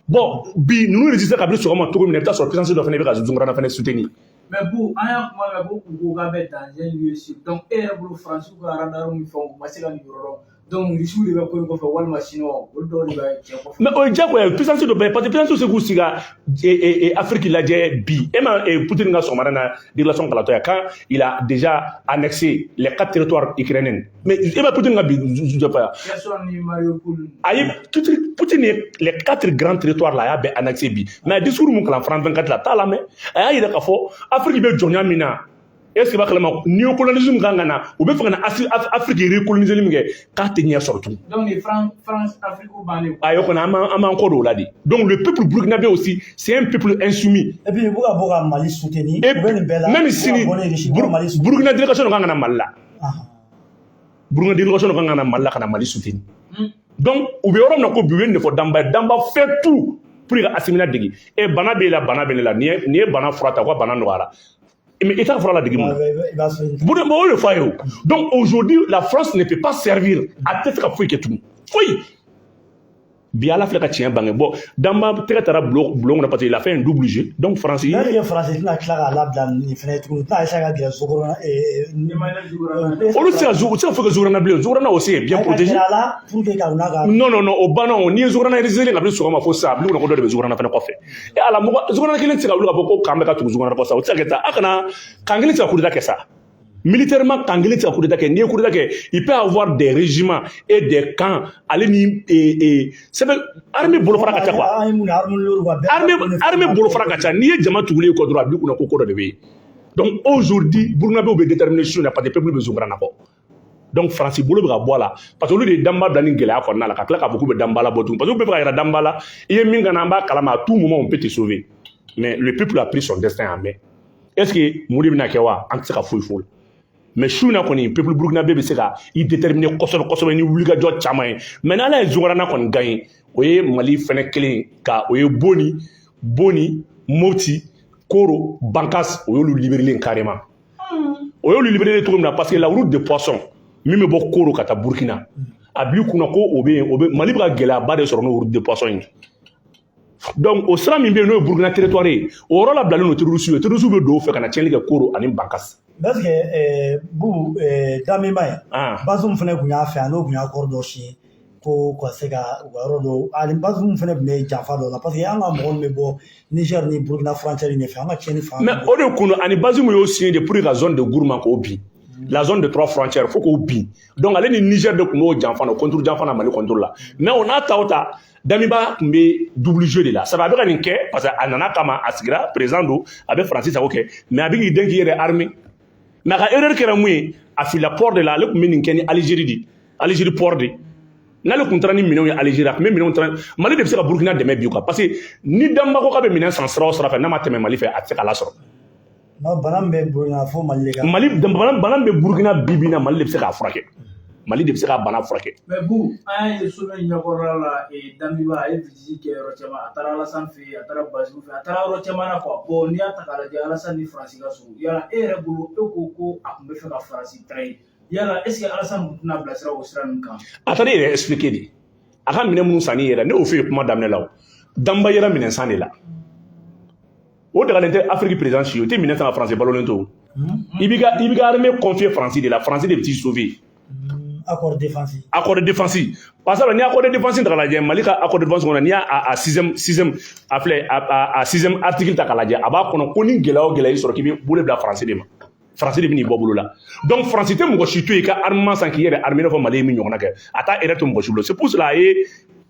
Bon, bi ninnu résister kabini sɔgɔma cogo min na, i bɛ taa sɔrɔ puissance dɔ fana bɛ ka Zunkurana fana soutenir. Mais bu, an y'a kuma mɛn ko u ko k'a bɛ dans un lieu sûr. Donc e yɛrɛ bolo, Faransiw ka radar ni fɛnw, u ma se ka nin yɔrɔ dɔn. Donc Russiw de bɛ ko in kɔfɛ walima Chinois, olu dɔw de bɛ cɛ kɔfɛ. Mais o ye diyagoya ye, puissance dɔ bɛ, parce que puissance se k'u sigi ka Afrique lajɛ bi. E ma Poutine ka sɔgɔmada na déclaration kalatɔ ye, quand il a déjà annexé les quatre territoires ukrainiens, mais e ma Poutine ka bi jɔ fa? Kherson ni Mariupol. Ayi, Poutine ye les quatre grands territoires là, a y'a bɛɛ annexé bi. Mais a ye discours mun kalan France 24 la, t'a lamɛn, a y'a yira k'a fɔ Afrique bɛ jɔnya min na. Est ce que b'a kalama néocolonialisme kan ka na, u bɛ fɛ ka na Afrique recoloniser min kɛ, k'a tɛ ɲɛ sɔrɔ tugun. Donc ni France Afrique bannen. Ayi, o kɔni, an b'an kɔ don o la de. Donc le peuple burkinabé aussi, c'est un peuple insoumis. Et puis u bɛ ka bɔ ka Mali soutenir. Et u bɛ nin bɛɛ la. Même sini, Burkina délégation dɔ kan ka na Mali la. Burkina délégation dɔ kan ka na Mali la ka na Mali soutenir. Donc u bɛ yɔrɔ min na ko bi, u ye nin de fɔ Danba ye. Danba fait tout pour ka Assimi ladege. E bana b'e la, bana bɛ ne la. Nin ye bana fura ta, ko bana nɔgɔyara, mais i t'a fura ladege mun na? Bon, o de fɔ a ye o. Donc aujourd'hui, la France ne peut pas servir, a tɛ se ka foyi kɛ tugun, foyi. Bi, Ala filɛ ka tiɲɛ bange. Bon, Danba tɛgɛ taara bulon bulon kɔnɔ parce qu'il a fait un double jeu. Donc France N'a bɛ kɛ France tɛna tila k'a labila nin fɛnɛ tuguni, u tɛna essayer ka gɛrɛ Zokoro. Olu tɛ se ka, u tɛ se ka foyi kɛ Zokoro bilen. Zokoro aussi est bien protégé. La pour que ka n'a ka. Non, non, non, o banna o. N'i ye Zokoro résister kabini sɔgɔma fo sisan, a bil'i kunna ko dɔ de bɛ Zokoro fɛnɛ kɔfɛ. E Ala, mɔgɔ Zokoro kelen tɛ se ka wuli ka fɔ ko k'an bɛ ka tugu Zokoro kɔ sa, o tɛ se ka kɛ sa. A kana kan kelen tɛ se ka coup d'état kɛ sa. Militairement, kan kelen tɛ se ka coup d'état kɛ. N'i ye coup d'état kɛ, il peut avoir des régiments et des camps, ale ni sɛbɛn armée bolofara ka ca quoi. Armée bolofara ka ca. N'i ye jama tugulen kɔ dɔrɔn, a b'i kunna ko ko dɔ de bɛ yen. Donc aujourd'hui, Burkinabéw bɛ détermination na parce que peuple bɛ Zokoro kɔ. Donc Faransi bolo bɛ ka bɔ a la parce que olu de ye Danba bila ni gɛlɛya kɔnɔna la, ka tila k'a fɔ k'u bɛ Danba labɔ tuguni, parce que u bɛ fɛ ka yira Danba la, i ye min kana, an b'a kalama, à tout moment on peut te sauver. Mais le peuple a pris son destin en main. Est ce que mun de bɛna kɛ wa? An tɛ se ka foyi fɔ o la. Mais su in na kɔni, peuple burkinabé bɛ se ka i déterminer kosɛbɛ kosɛbɛ ni wulikajɔ caman ye. Mais n'Ala ye Zokoro kɔni gagné, o ye Mali fɛnɛ kelen ka o ye Boni, Mopti, Koro, Bankas, o y'olu libéré carrément. O y'olu libéré cogo min na, parce que la route de poisson min bɛ bɔ Koro ka taa Burkina, a bil'i kunna ko o bɛ yen, o bɛ Mali bɛ ka gɛlɛyaba de sɔrɔ n'o route de poisson ye. Donc o sira min bɛ yen, n'o ye Burkina territoire ye, o yɔrɔ labilalen don terroriste ye. Terroriste bɛ don o fɛ ka na tiɲɛni kɛ Koro ani Bankas. Parce que Bubu Damiba ye, Bazoum fana tun y'a fɛ, a n'o tun y'a kɔrɔ dɔ signé ko ka se ka u ka yɔrɔ dɔw, ani Bazoum fana tun bɛ janfa dɔ la, parce que an ka mɔgɔ min bɛ bɔ Niger ni Burkina frontière in de fɛ, an ka tiɲɛni fan. Mais o de kun don, ani Bazoum y'o signé de pour ka zone de Gourma k'o bin, la zone de trois frontières, fo k'o bin. Donc ale ni Niger de tun b'o janfa na, contre janfa na Mali contre la. Mais o n'a ta o ta, Damiba tun bɛ double jeu de la. Sabu a bɛ ka nin kɛ parce que a nana kama, a sigira président don, a bɛ Faransi sago kɛ, mais a bɛ k'i den k'i yɛrɛ armé. Mais a ka erreur kɛra mun ye? A filila port de la. Ale tun bɛ nin kɛ ni Algérie de, Algérie port de. N'ale tun taara ni minɛnw ye Algérie, a tun bɛ minɛnw taara. Mali de bɛ se ka Burkina dɛmɛ bi quoi, parce que ni Danba ko k'a bɛ minɛn san sira o sira fɛ, n'a ma tɛmɛ Mali fɛ, a tɛ se k'a lasɔrɔ. Non, bana min bɛ Burkina, fo Mali de ka. Mali bana min bɛ Burkina bi bi in na, Mali de bɛ se k'a furakɛ, Mali de bɛ se k'a bana furakɛ. Mais Bu, an y'a ye sommet ɲɛkɔrɔla la, Damiba a ye visite kɛ yɔrɔ caman, a taara Alassane fɛ yen, a taara Bazoum fɛ, a taara yɔrɔ caman na quoi. Bon, n'i y'a ta k'a lajɛ, Alassane ni Faransi ka surun. Yala e yɛrɛ bolo, e ko ko a tun bɛ fɛ ka Faransi trahir, yala est ce que Alassane tun tɛna bilasira o sira ninnu kan? A taara i yɛrɛ expliquer de, a ka minɛn minnu sanni yɛrɛ, ne y'o f'i ye kuma daminɛ la. O Danba yɛrɛ minɛn san de la, o dagalen tɛ Afrique président si ye, o tɛ minɛn san ka Faransi balolen to. I b'i ka armée confier Faransi de la, Faransi de bɛ t'i sauver. Accord défense. Accord de défense, parce que ni accord de défense ta k'a lajɛ, Mali ka accord de défense kɔnɔ, n'i y'a a sixième, a filɛ, a sixième article ta k'a lajɛ, a b'a kɔnɔ ko ni gɛlɛya o gɛlɛya y'i sɔrɔ, k'i bɛ bolo bila Faransi de ma, Faransi de bɛ n'i bɔ bolo la. Donc Faransi tɛ mɔgɔ si to yen ka armement san k'i yɛrɛ armé, i n'a fɔ Mali ye min ɲɔgɔnna kɛ. A t'a yɛrɛ to mɔgɔ si bolo. C'est pour cela a ye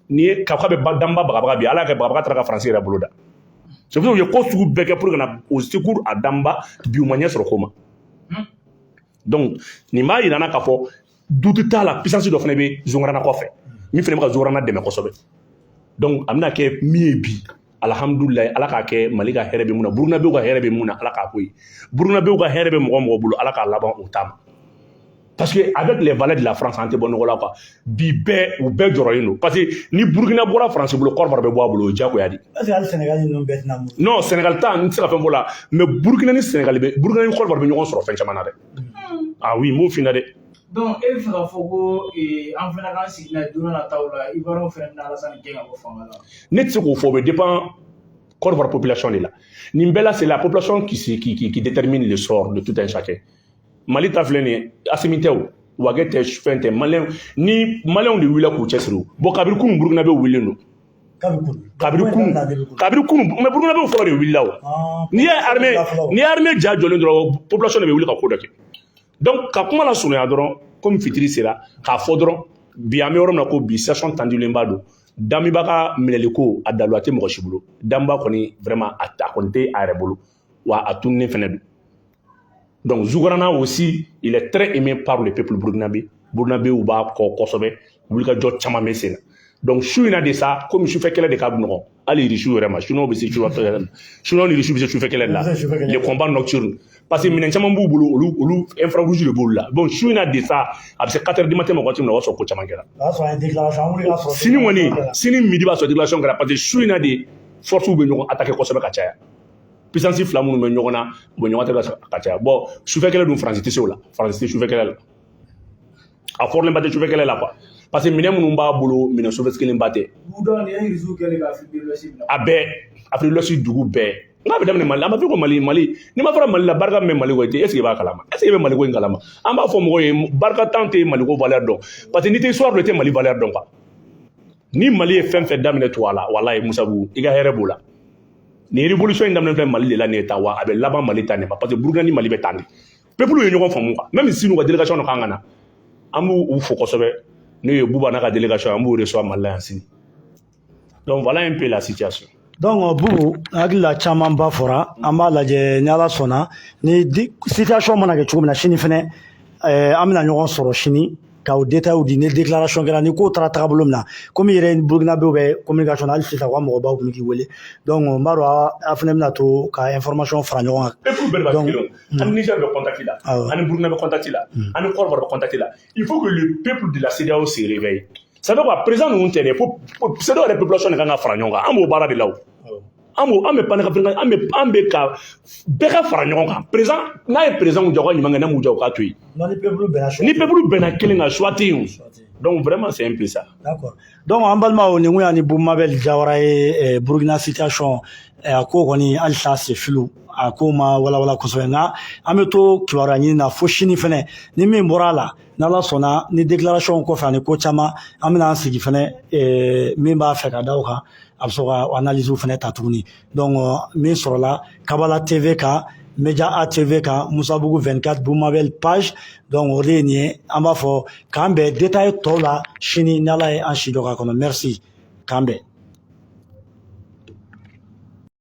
nin ye k'a bɛ Danba bagabaga bi, Ala y'a kɛ bagabaga taara ka Faransi yɛrɛ bolo da. C'est pour ça u ye ko sugu bɛɛ kɛ pour que na au secours à Danba bi, u ma ɲɛ sɔrɔ ko ma. Donc nin b'a yira n na k'a fɔ doute t'a la, puissance dɔ fana bɛ Zunkarana kɔfɛ min fana bɛ ka Zunkarana dɛmɛ kosɛbɛ. Donc a bɛna kɛ min ye bi, alhamdulilayi, Ala k'a kɛ Mali ka hɛrɛ bɛ mun na, Burukinabew ka hɛrɛ bɛ mun na, Ala k'a ko ye. Burukinabew ka hɛrɛ bɛ mɔgɔ mɔgɔ bolo, Ala k'a laban o ta ma, parce que avec les valets de la France, an tɛ bɔ nɔgɔ la quoi. Bi bɛɛ, u bɛɛ jɔrɔlen don, parce que ni Burukina bɔra France bolo, Côte d'Ivoire bɛ bɔ a bolo, o ye diyagoya de. Est ce que hali Sénégal ninnu bɛɛ tɛna mun? Non, Sénégal ta, n tɛ se ka fɛn fɔ o la, mais Burukina ni Sénégal bɛ, Burukina ni Côte d'Ivoire bɛ ɲɔgɔn sɔrɔ fɛn caman na dɛ. Ah oui, n b'o f'i ɲɛna dɛ. Donc e bɛ fɛ k'a fɔ ko an fana k'an sigi n'a ye, don nataw la, Ivoirien fana bɛna Alassane gɛn ka bɔ fanga la? Ne tɛ se k'o fɔ, o bɛ dépend Côte d'Ivoire population de la. Nin bɛɛ la, c'est la population qui, qui détermine le sort de tout un chacun. Mali ta filɛ nin ye, Assimi tɛ o. Wage tɛ, fɛn tɛ. Maliyɛn ni Maliyɛnw de wulila k'u cɛsiri. Bon, kabini kunun, Burukina bɛ wulilen don. Kabini kunun, kabini kunun, mais Burukina bɛ fɔlɔ de wulila o. N'i ye armée, n'i ye armée ja jɔlen dɔrɔn, population de bɛ wuli ka ko dɔ kɛ. Donc ka kuma la surunya dɔrɔn, komi fitiri sera, k'a fɔ dɔrɔn, bi an bɛ yɔrɔ min na ko bi, situation tendulenba don. Damiba ka minɛli ko, a daluya tɛ mɔgɔ si bolo. Damiba kɔni, vraiment, a kɔni tɛ a yɛrɛ bolo, wa a tununnen fɛnɛ don. Donc Zougrana aussi, il est très aimé par le peuple burkinabé. Burkinabé b'a kɔ kosɛbɛ, wulikajɔ caman bɛ sen na. Donc su in na de sa, komi sufɛ kɛlɛ de ka nɔgɔn hali Irisiw yɛrɛ ma, chinois bɛ se sufɛ kɛlɛ la, chinois ni Irisiw bɛ se sufɛ kɛlɛ la, les combats nocturnes, parce que minɛn caman b'u bolo, olu infrarouge de b'olu la. Bon, su in na de sa, a bɛ se 4 heures du matin ma waati min na, o b'a sɔrɔ ko caman kɛra. Sini kɔni, sini midi b'a sɔrɔ déclaration kɛra, parce que su in na de forces bɛ ɲɔgɔn attaquer kosɛbɛ ka caya. Puissance fila minnu bɛ ɲɔgɔn na, u bɛ ɲɔgɔn attaquer ka caya. Bon, sufɛ kɛlɛ dun, Faransi tɛ se o la. Faransi tɛ sufɛ kɛlɛ la, a fɔrɔlenba tɛ sufɛ kɛlɛ la quoi, parce que minɛn minnu b'a bolo, minɛn sophistiqué ba tɛ. A bɛɛ, Afrique de l'Ouest dugu bɛɛ, n'a bɛ daminɛ Mali, an b'a fɔ ko Mali, Mali, n'i ma fɔra Mali la, barika min bɛ Mali kɔ, est ce que i b'a kalama? Est ce que i bɛ Mali ko in kalama? An b'a fɔ mɔgɔw ye, barika tan tɛ Mali ko valeur dɔn, parce que n'i tɛ histoire dɔn, i tɛ Mali valeur dɔn quoi. Ni Mali ye fɛn fɛn daminɛ to a la, walayi Musabu, i ka hɛrɛ b'o la. Nin révolution in daminɛ filɛ Mali de la nin ye tan wa, a bɛ laban Mali ta nin ma, parce que Burukina ni Mali bɛ tan de. Peuple ye ɲɔgɔn faamu quoi. Même si n'u ka délégation dɔ kan ka na, an b'u fo kosɛbɛ, n'o ye Buba n'a ka délégation, an b'u reçoit Mali la yan sini. Donc voilà un peu la situation. Donc Bubu, hakili la caman ba fɔra. An b'a lajɛ, ni Ala sɔnna, ni situation mana kɛ cogo min na sini fɛnɛ, an bɛna ɲɔgɔn sɔrɔ sini k'aw détails di, ni déclaration kɛra, ni ko taara tagabolo min na. Komi yɛrɛ Burukinabew bɛ communication na hali sisan, u ka mɔgɔbaw tun bɛ k'i wele. Donc n b'a dɔn a fana bɛna to ka information fara ɲɔgɔn kan. Peuple bɛɛ de b'a kelen. Ani Niger bɛ contact la, ani Burkina bɛ contact la, ani Côte d'Ivoire bɛ contact la. Il faut que le peuple de la CEDEAO se réveille. Ça veut quoi? Président ninnu tɛ dɛ, fo CEDEAO yɛrɛ population de kan ka fara ɲɔgɔn kan. An b'o baara de la o. An b'o, an bɛ panafricain, an bɛ ka bɛɛ ka fara ɲɔgɔn kan. Président n'a ye président jɔ, ka ɲuman kɛ, n'a m'u jɔ, u k'a to yen. Ni peuple bɛnna. Ni peuple bɛnna kelen kan, choix tɛ yen o. Donc vraiment, c'est un peu ça. D'accord. Donc an balimaw, nin kun y'a ni Bubu Mabel Jawara ye. Burukina situation, a ko kɔni halisa c'est flou, a ko ma walawala kosɛbɛ, nka an bɛ to kibaruya ɲini na fo sini fɛnɛ. Ni min bɔra a la, n'Ala sɔnna, ni déclaration kɔfɛ ani ko caman, an bɛna an sigi fɛnɛ, min b'a fɛ ka da o kan, a bɛ sɔrɔ ka analyse fɛnɛ ta tuguni. Donc min sɔrɔla Kabala TV kan, Media ATV kan, Musabugu 24, Bubu Mabel page, donc o de ye nin ye. An b'a fɔ k'an bɛn détail tɔw la sini, n'Ala ye an si dɔ k'a kɔnɔ. Merci, k'an bɛn.